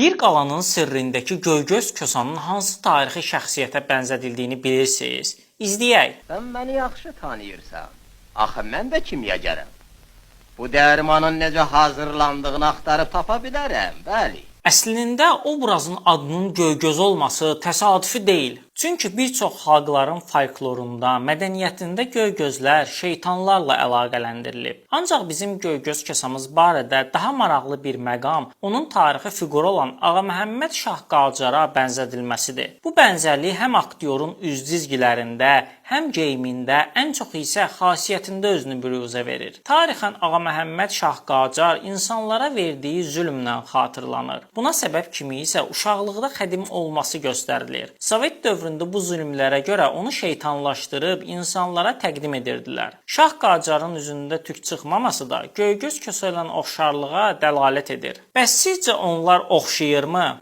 Bir qalanın sirrindəki Göygöz Kosanın hansı tarixi şəxsiyyətə bənzədildiyini bilirsiniz? İzləyək. Sən məni yaxşı tanıyırsan. Axı mən də kimyagərəm. Bu dərmanın necə hazırlandığını axtarıb tapa bilərəm, bəli. Əslində obrazın adının Göygöz olması təsadüfi deyil. Çünki bir çox xalqların folklorunda, mədəniyyətində göygözlər şeytanlarla əlaqələndirilib. Ancaq bizim Göygöz Kosamız barədə daha maraqlı bir məqam onun tarixi fiquru olan Ağa Məhəmməd Şah Qacara bənzədilməsidir. Bu bənzərlik həm aktyorun üz cizgilərində, həm geyimində, ən çox isə xasiyyətində özünü büruzə verir. Tarixən Ağa Məhəmməd Şah Qacar insanlara verdiyi zülmlə xatırlanır. Buna səbəb kimi isə uşaqlıqda xədim olması göstərilir. Sovet dövründə bu zülmlərə görə onu şeytanlaşdırıb insanlara təqdim edirdilər. Şah Qacarın üzündə tük çıxmaması da Göygöz Kosa ilə oxşarlığa dəlalət edir. Bəs sizcə onlar oxşayırmı?